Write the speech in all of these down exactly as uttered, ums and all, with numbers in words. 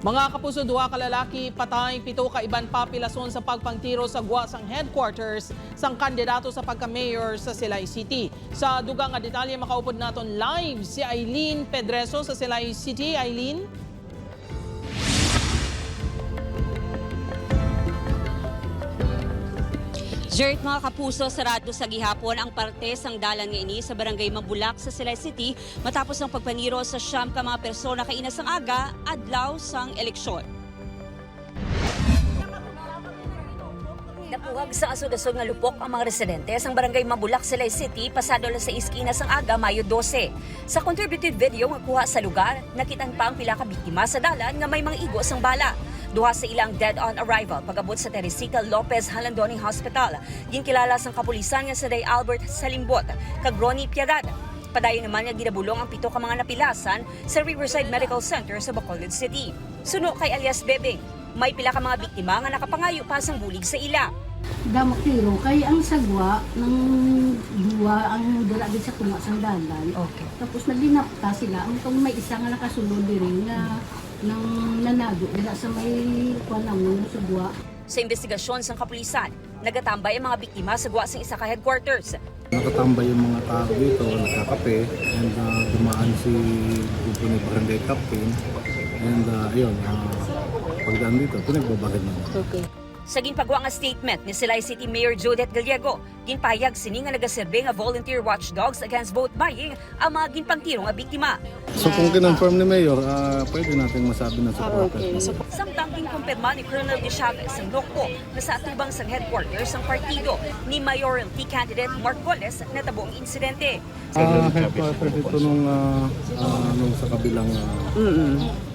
Mga kapuso, duha ka lalaki patay, pito ka iban pa pilason sa pagpangtiro sa gwa sang headquarters sang kandidato sa pagka-mayor sa Silay City. Sa dugang nga detalye, makaupod naton live si Eileen Pedreso sa Silay City. Eileen? Jert, mga kapuso, sarado sa gihapon ang parte sang dalan nga ini sa Barangay Mabulak sa Silay City matapos ang pagpaniro sa siyam ka mga persona kaina sang aga, adlaw sang eleksyon. Napuhag sa asod-asod nga lupok ang mga residente sang Barangay Mabulak, Silay City, pasado alas sais kaina sang aga, Mayo dose. Sa contributed video nga kuha sa lugar, nakit-an pa ang pila ka biktima sa dalan nga may mga igo sang bala. Duha sa ila ang dead on arrival pag-abot sa Teresita Lopez Jalandoni Hospital. Ginkilala sang kapulisan nga si Day Albert Salimbot kag Ronnie Piedad. Padayon naman nga ginabulong ang pito ka mga napilasan sa Riverside Medical Center sa Bacolod City. Suno kay alias Bebeng, may pila ka mga biktima nga nakapangayo pa sang bulig sa ila. Damo tiro kay ang sagwa ng duwa ang dira gid sa tunga sang dalan. Okay. Tapos naglinapta sila. Ang tong may isa nga nakasulod diri nga nang nanago dira sa may kuwan namon nga sagwa. Sa investigasyon sang kapulisan, nagatambay ang mga biktima sa gwa sang isa ka headquarters. Nakatambay yung mga tao dito, nagkakape, and, ah, dumaan si grupo ni Barangay Captain, and, ah, ayun, ah, pagdaan dito, pinagbabagan nila. Okay. Sa ginpagwa nga statement ni Silay City Mayor Judith Gallego, ginpahayag sini nga nagaserbi nga volunteer watchdogs against vote buying ang mga ginpangtiro nga biktima. So, kung kinonfirm ni Mayor, ah, pwede natin masabi na supporter. Okay. Samtang ginkumpirma ni Colonel De Chavez ang Nocpo na sa atubang sang headquarters sang partido ni Mayoralty candidate Mark Goles natabo ang insidente. Ah, headquarters ito nung, ah, ah, nung sa kabilang, ah,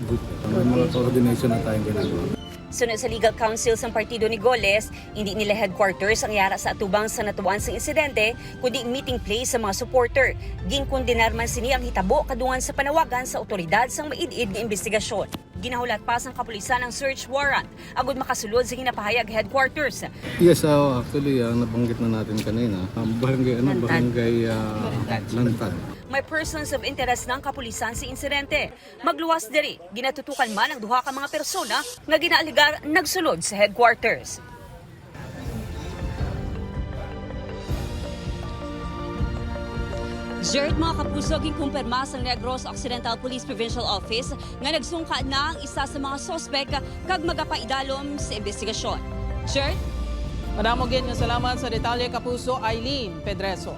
group. May mga coordination na tayong ginagawa. Suno sa legal counsel sang partido ni Goles, hindi nila headquarters ang yara sa atubang sa natuan sang insidente, kundi meeting place sa mga supporter. Ginkondenar man sini ang hitabo kadungan sa panawagan sa awtoridad sang maid-id nga imbestigasyon. Ginahulat pa sang kapulisan ang search warrant agud makasulod sa ginapahayag headquarters. Yes, ah, actually, ah, nabanggit na natin kanina. Ang barangay, ano, Lantad. Barangay, ah, Lantad. Lantad. May persons of interest ng kapulisan sa insidente. Magluwas diri, ginatutukan man ang duha ka mga persona nga ginaalegar nagsulod sa headquarters. Jert, mga kapuso, ginkumpirma sang Negros Occidental Police Provincial Office nga nagsungka na ang isa sa mga suspek kag magapaidalom sa imbestigasyon. Jert? Madamo gid nga salamat sa detalye, kapuso, Eileen Pedreso.